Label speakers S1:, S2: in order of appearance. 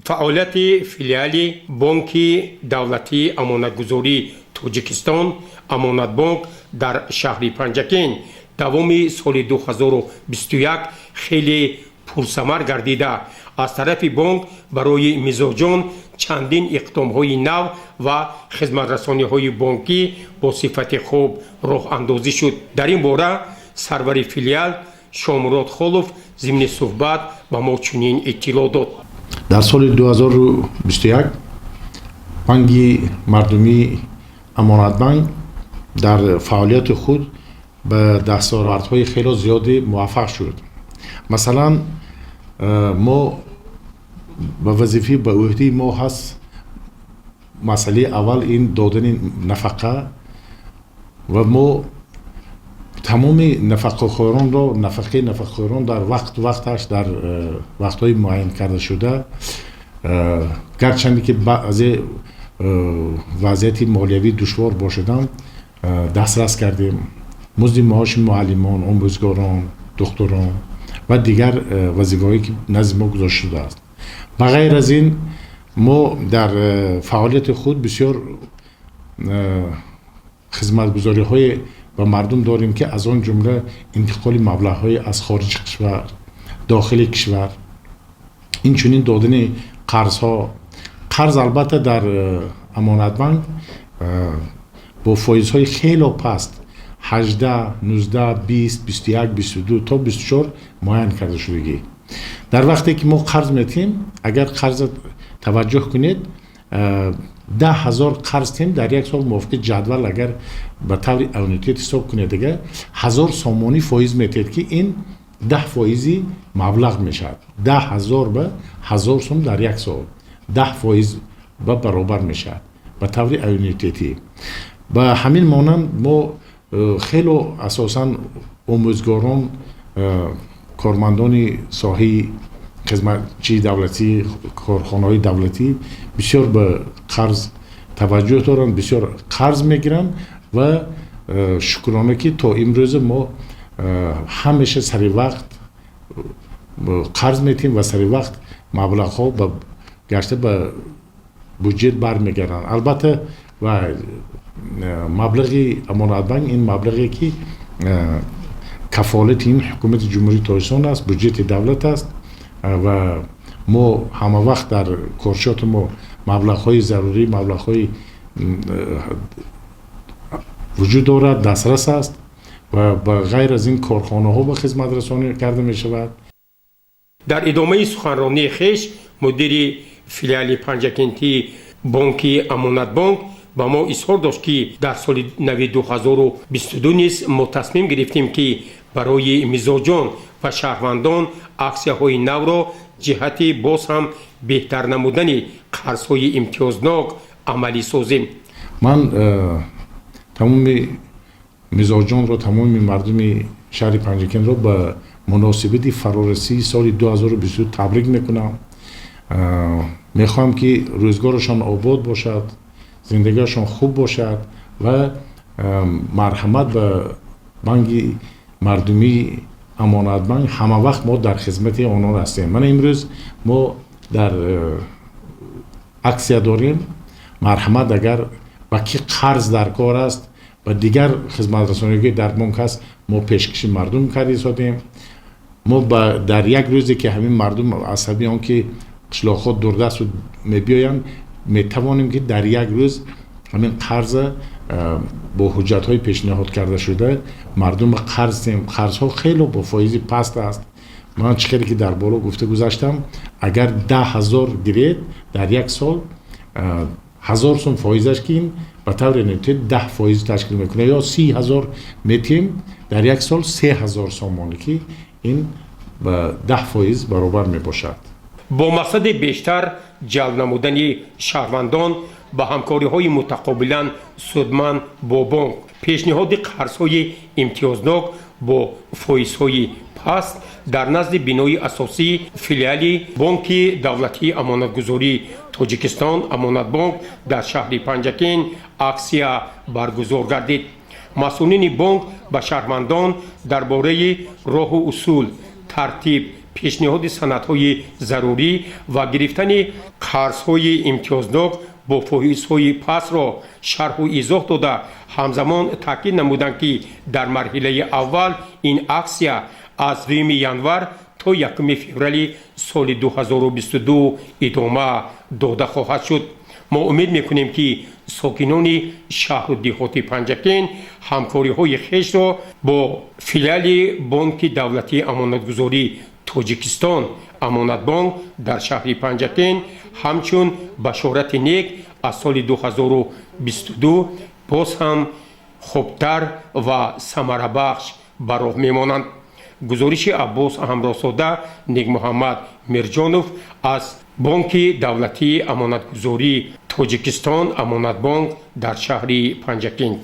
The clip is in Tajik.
S1: Фаъолияти филиали Бонки давлатии амонатгузории Тоҷикистон «Амонатбонк» дар шаҳри Панҷакент давоми соли 2021 хеле пурсамар гардида, аз тарафи бонк барои мизоҷон чандин иқдомҳои нав ва хизматрасониҳои бонкӣ бо сифати хуб роҳандозӣ шуд. Дар ин бора сарвари филиал Шомурод Холов зимни суҳбат ба мо чунин иттилоъ дод.
S2: Дар соли 2021 Банки мардумии «Амонатбанк» дар фаъолияти худ ба дастовардҳои хело зиёде муваффақ шуд. Масалан, мо ба вазифаи ба ӯҳдаи мо ҳаст масъалаи аввал ин додани нафақа ва мо тамоми нафақахӯронро, нафақаи нафақахӯрон дар вақту вақташ, дар вақтҳои муайян кардашуда, гарчанде ки баъзе вазъияти молиявӣ душвор бошадам, дастрас кардем. Музди маоши муаллимон, омӯзгорон, духтурон ва дигар вазифаҳое, ки назди мо гузошта шудааст. Ба ғайр аз ин, мо дар фаъолияти худ бисёр хизматгузориҳое ба мардум дорем, ки аз он ҷумла интиқоли маблағҳои аз хориҷи кишвар, дохили кишвар, инчунин додани қарзҳо. Қарз, албатта, дар «Амонатбанк» бо фоизҳои хело паст: 18, 19, 20, 21, 22 то 24 муайян карда шудагӣ. Дар вақте ки мо қарз метиҳем, агар қарза таваҷҷӯҳ кунед, 10 000 қарз тиҳем дар як сол, мувофиқи ҷадвал, агар ба таври аннуитет ҳисоб кунед, агар 1000 сомонӣ фоиз метиҳед, ки ин 10 фоизи маблағ мешавад. 10 000 ба 1000 сом дар як сол 10 фоиз ба баробар мешавад ба таври аннуитетӣ. Ба ҳамин монанд мо хело асосан омӯзгорон, кормандони соҳаи хизматчии давлатӣ, корхонаҳои давлатӣ бисёр ба қарз таваҷҷӯҳ доранд, бисёр қарз мегиранд ва шукрона, ки то имрӯза мо ҳамеша сари вақт қарз метиҳем ва сари вақт маблағҳо ба гашта ба буҷет бармегарданд. Албатта, ва маблағи «Амонатбанк» ин маблағе, ки кафолати ин Ҳукумати Ҷумҳурии Тоҷикистон аст, буҷети давлат аст ва мо ҳама вақт дар коршоти мо маблағҳои зарурӣ, маблағҳои вуҷуд дорад, дастрас аст ва ба ғайр аз ин корхонаҳо ба хизматрасонӣ карда мешавад.
S1: Дар идомаи суханронии хеш мудири филиали панҷакентии бонки «Амонатбонк» ба мо изҳор дошт, ки дар соли нави 2022 низ мо тасмим гирифтем, ки барои мизоҷон ва шаҳрвандон аксияҳои навро ҷиҳати боз ҳам беҳтар намудани қарзҳои имтиёзнок амалӣ созем.
S2: Ман тамоми мизоҷонро, тамоми мардуми шаҳри Панҷакентро ба муносибати фарорасии соли 2022 табрик мекунам. Мехоҳам, ки рӯзгорашон обод бошад, зиндагиашон хуб бошад ва марҳамат ба Банки мардумии «Амонатбанк», ҳама вақт мо дар хизмати онон ҳастем. Мана имрӯз мо дар аксия дорем. Марҳамат, агар ба ки қарз дар кор аст ва дигар хизматрасониҳое дар бонк ҳаст, мо пешкаши мардум карда истодем. Мо дар як рӯзе, ки ҳамин мардум аз сабаби он ки қишлоқҳо дурдасту мебиёянд, метавонем, ки дар як рӯз ҳамин қарза бо ҳуҷҷатҳои пешниҳод карда шуда мардумро қарз диҳем. Қарзҳо хело бо фоизи паст аст. Ман чӣ хеле ки дар боло гуфта гузаштам, агар 10 000 гиред, дар як сол 1000 сум фоизаш, ки ин ба таври аннуитет 10 фоиз ташкил мекунад, ё 30 000 метиҳем, дар як сол 3000 сомонӣ, ки ин ба 10 фоиз баробар мебошад.
S1: Бо мақсади бештар ҷалб намудани шаҳрвандон ба ҳамкориҳои мутақобилан судманд бо бонк, пешниҳоди қарзҳои имтиёзнок бо фоизҳои паст дар назди бинои асосии филиали Бонки давлатии амонатгузории Тоҷикистон «Амонатбонк» дар шаҳри Панҷакент аксия баргузор гардид. Масъулини бонк ба шаҳрвандон дар бораи роҳу усул, тартиб, Пешниҳоди санадҳои зарурӣ ва гирифтани қарзҳои имтиёзнок бо фоизҳои пастро шарҳу изоҳ дода, ҳамзамон таъкид намуданд, ки дар марҳилаи аввал ин аксия аз 2 январ то 1 феврали соли 2022 идома дода хоҳад шуд. Мо умед мекунем, ки сокинони шаҳру деҳоти Панҷакент ҳамкориҳои хешро бо филиали Бонки давлатии амонатгузории Тоҷикистон Амонатбонк дар шаҳри Панҷакент ҳамчун башорати нек аз соли 2022 боз ҳам хубтар ва самарабахш ба роҳ мемонанд. Гузориши Аббос Ҳамроҳзода, Некмуҳаммад Мирҷонов аз Бонки давлатии амонатгузории Тоҷикистон Амонатбонк дар шаҳри Панҷакент.